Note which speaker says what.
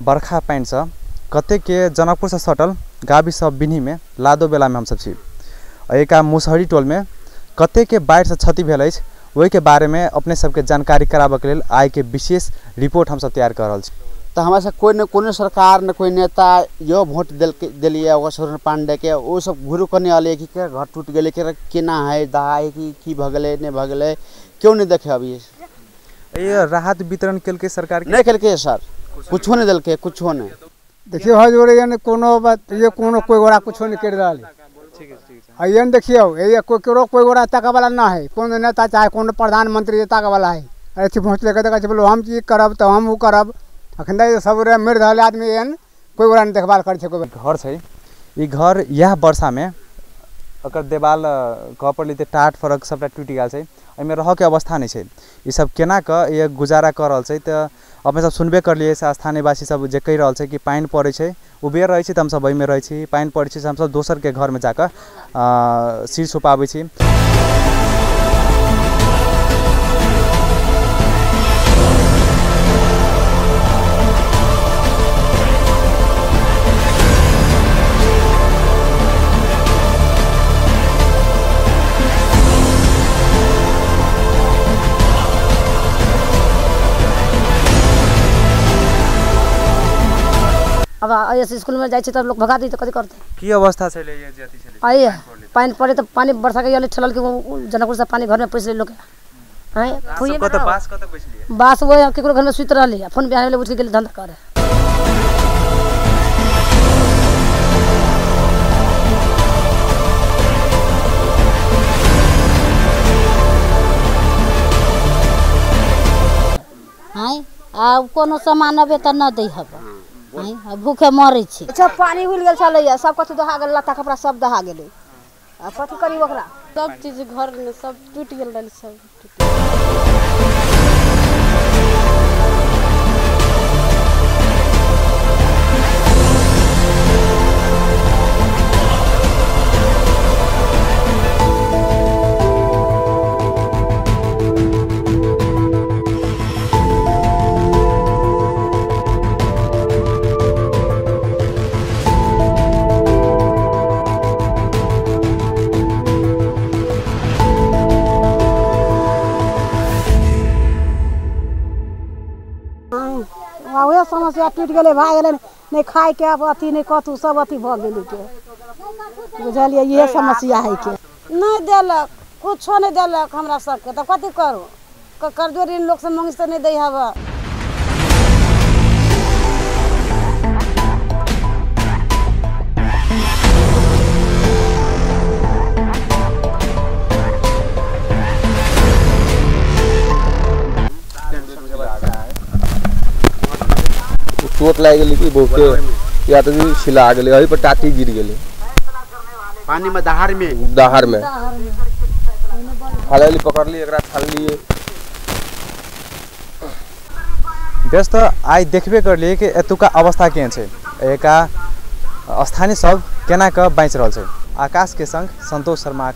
Speaker 1: बरखा पानिसँ कतेकके जनकपुरसँ सटल गाविस सब बिन्हीमे लादो बेलामे हमसब छी। एहिका मुसहरी टोलमे कतेकके बाढ़िसँ क्षति भेल अछि ओहिके बारेमे अपने सबके जानकारी कराबऽके लेल आइके विशेष रिपोर्ट हमसब तैयार कऽ रहल छी।
Speaker 2: तऽ हमरा सब कोइ ने कोनो सरकार ने कोइ नेता यो वोट देलियै ओकर पांडे के ओ सब घुरि कऽ नहि अयलै कि घर टूटि गेलै, केना है दहाइ की भऽ गेलै नहि भऽ गेलै, केओ नहि देखे। अभी
Speaker 1: ये राहत वितरण केलकै सरकार?
Speaker 2: नहि केलकै सर, कुछो नहि देलकै, कुछो नहि।
Speaker 3: देखियौ हजूर, एहन कोनो बात ये कोनो कोइ गोरा कुछो नहि करि रहल है। एहन देखियौ ये कोइ कोइ गोरा ताकऽवला नहि है, कोनो नेता चाहे कोनो प्रधानमंत्री ताकऽवला है। अथी वोट लेके देखै छै बोलो हम ई करब तऽ हम ओ करब। अखन तऽ सब मरि रहल आदमी, एहन कोइ गोरा नहि देखभाल करै छै। कोइ
Speaker 1: घर छै, ई घर इएह वर्षामे एकर देवाल कह पड़लै तऽ टाट फरक सबटा टूटि गेल छै, एहिमे रहऽके अवस्था नहि छै। ई सब केना कऽ ये गुजारा कऽ रहल छै तऽ अपने सब सुनबे करलियै से स्थानीयवासी सब जे कहि रहल छै कि पानि पड़ै छै उबेर रहै छै तऽ हमसब एहिमे रहै छी, पानि पड़ै छै तऽ हमसब दोसरके घरमे जाकऽ सिर छुपाबै छी।
Speaker 4: अब ऐसे स्कूल में जाइ छै तऽ लोग भगा दी तऽ कथी करतै?
Speaker 1: की अवस्था छलै ये जे अथी छलै?
Speaker 4: आइए पानि पड़े तऽ पानि वर्षा के अयलै ठेलल के जनकपुर से पानि घर में पैसि लोक। आँय
Speaker 1: कतऽ बास कतऽ बैसलियै?
Speaker 4: बास वही केकरो घर में सुति रहली आ फोन बिहान भेलै उठि गेली धंधा करे।
Speaker 5: आँय आब कोनो सामान अबे तऽ न दै हब, भूखे मरै छी।
Speaker 6: सब पानी हुल गेल छलैया, सब कथी दहा गेल, लत्ता कपड़ा सब दहा गेलै। आ कथी करी ओकरा?
Speaker 7: सब चीज घर में सब टूटि गेल रहल, सब टूटि।
Speaker 6: वएह समस्या टूटि गेलै, भए गेलै, नहि खायके आब अथी नहि कथू, सब अथी भऽ गेलै के बुझलियै। इएह समस्या है के नहि देलक, कुछो नहि देलक हमरा सबके, तऽ कथी करू? कर्जो ऋण लोकसँ मङ्गै तऽ नहि दै हबऽ।
Speaker 8: चोट लागि गेलै कि बहुते, या तऽ छिला गेलै, एहि पर टाटी गिर गेलै
Speaker 2: पानी में, दहार में,
Speaker 8: दहार में फालली पकड़ली, एकरा छानलियै।
Speaker 1: बेस तऽ आइ देखबे करलियै कि एतुका अवस्था केहन छै, एका स्थानीय सब केना कऽ बाँचि रहल छै। आकाशके संग संतोष शर्माक